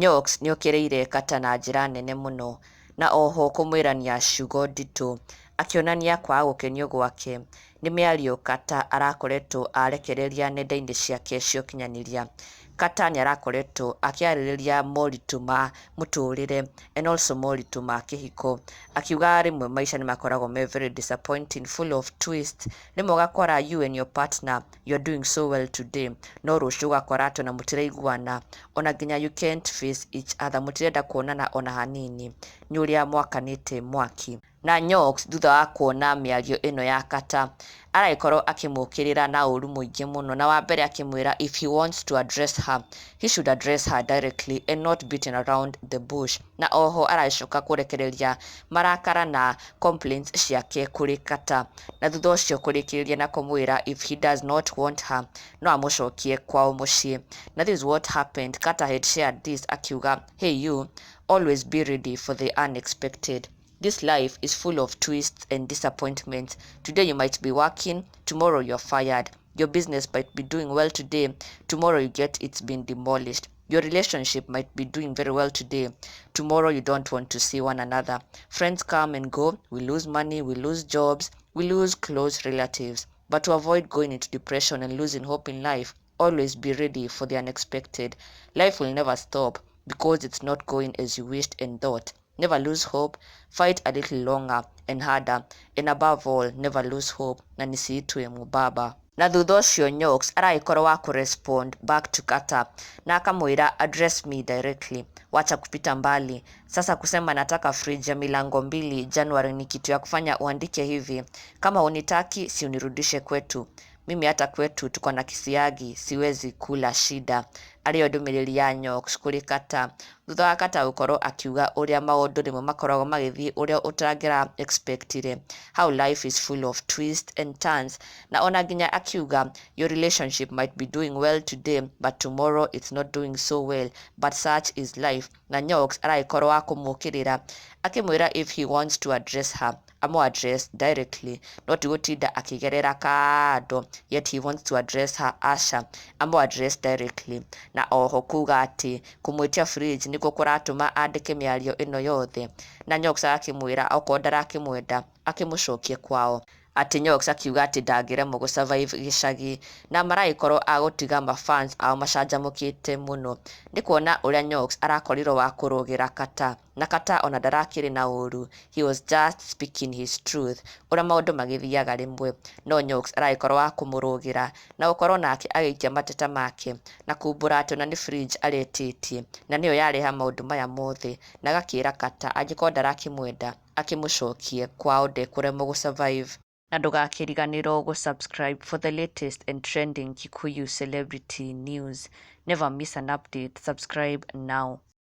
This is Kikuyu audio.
Nyox nĩokĩrĩire Kata na njĩra nene mũno na oho kũmwĩrania ciugo nditũ akĩonania kwaga gũkenio gwake nĩ mĩario Kata arakoretwo arekereria nenda-inĩ ciake cia ũkinyanĩria. Kata nĩarakoretwo akĩarĩrĩria moritũ ma mũtũrĩre and also moritũ ma kĩhiko, akiuga rĩmwe maica nĩmakoragwo me very disappointing, full of twist. Rĩmwe ũgakora you and your partner, you are doing so well today, no rũciũ ũgakora atĩ ona mũtiraiguana, ona nginya you can't face each other, mũtirenda kuonana ona hanini nĩ ũrĩa mwakanĩte mwaki. Na Nyox thutha wa kuona mĩario ĩno ya Kata aragĩkorwo akĩmũkĩrĩra na ũru mũingĩ mũno, na wa mbere akĩmwĩra if he wants to address her, he should address her directly and not beating around the bush. Na oho aragĩcoka kũrekereria marakara na complaints ciake kũrĩ Kata, na thutha ũcio kũrĩkĩrĩria na kũmwĩra if he does not want her, no amũcokie kwao mũciĩ. Na this is what happened. Kata had shared this akiuga, "Hey you, always be ready for the unexpected. This life is full of twists and disappointments. Today you might be working, tomorrow you're fired. Your business might be doing well today, tomorrow you get it's been demolished. Your relationship might be doing very well today, tomorrow you don't want to see one another. Friends come and go, we lose money, we lose jobs, we lose close relatives. But to avoid going into depression and losing hope in life, always be ready for the unexpected. Life will never stop because it's not going as you wished and thought. Never lose hope, fight a little longer and harder, and above all, never lose hope, na nisiitwe mubaba." Na thutha ũcio Nyox aragĩkorwo wa kũrespond back to Kata na akamwĩra, "Address me directly, wacha kupita mbali. Sasa kusema nataka fridge ya milango mbili January ni kitu ya kufanya uandike hivi? Kama hunitaki, si unirudishe kwetu. Mimi hata kwetu tuko na kisiagi, siwezi kula shida." Arĩyo ndũmĩrĩri ya Nyox kũrĩ Kata thutha wa Kata gũkorwo akiuga ũrĩa maũndũ rĩmwe makoragwo magĩthiĩ ũrĩa ũtangĩra expectire, how life is full of twists and turns, na ona nginya akiuga your relationship might be doing well today, but tomorrow it's not doing so well, but such is life. Na Nyox aragĩkorwo wa kũmũkĩrĩra akĩmwĩra if he wants to address her, amu address directly, no ti gũtinda akĩgerera kando yet he wants to address her. Aca, amu address directly. Na oho kuga atĩ kũmwĩtia fridge nĩkuo kũratũma andĩke mĩario ĩno yothe, na Nyox agakĩmwĩra okorwo ndarakĩmwenda, akĩmũcokie kwao. Atĩ Nyox akiuga atĩ ndangĩremwo gũ survive gĩcagi, na maragĩkorwo a gũtiga mafans ao macanjamũkĩte mũno nĩ kuona ũrĩa Nyox arakorirwo wa kũrũgĩra Kata, na Kata ona ndarakĩrĩ na ũru, he was just speaking his truth ũrĩa maũndũ magĩthiaga rĩmwe, no Nyox aragĩkorwo wa kũmũrũgĩra na gũkorwo nake agĩikia mateta make na kumbũra atĩ ona nĩ fridge aretĩtie na nĩyo yareha maũndũ maya mothe, na agakĩra Kata angĩkorwo ndarakĩmwenda, akĩmũcokie kwao, ndekũremwo gũ survive. Na ndũgakĩriganĩrwo gũ-subscribe for the latest and trending Kikuyu celebrity news. Never miss an update. Subscribe now.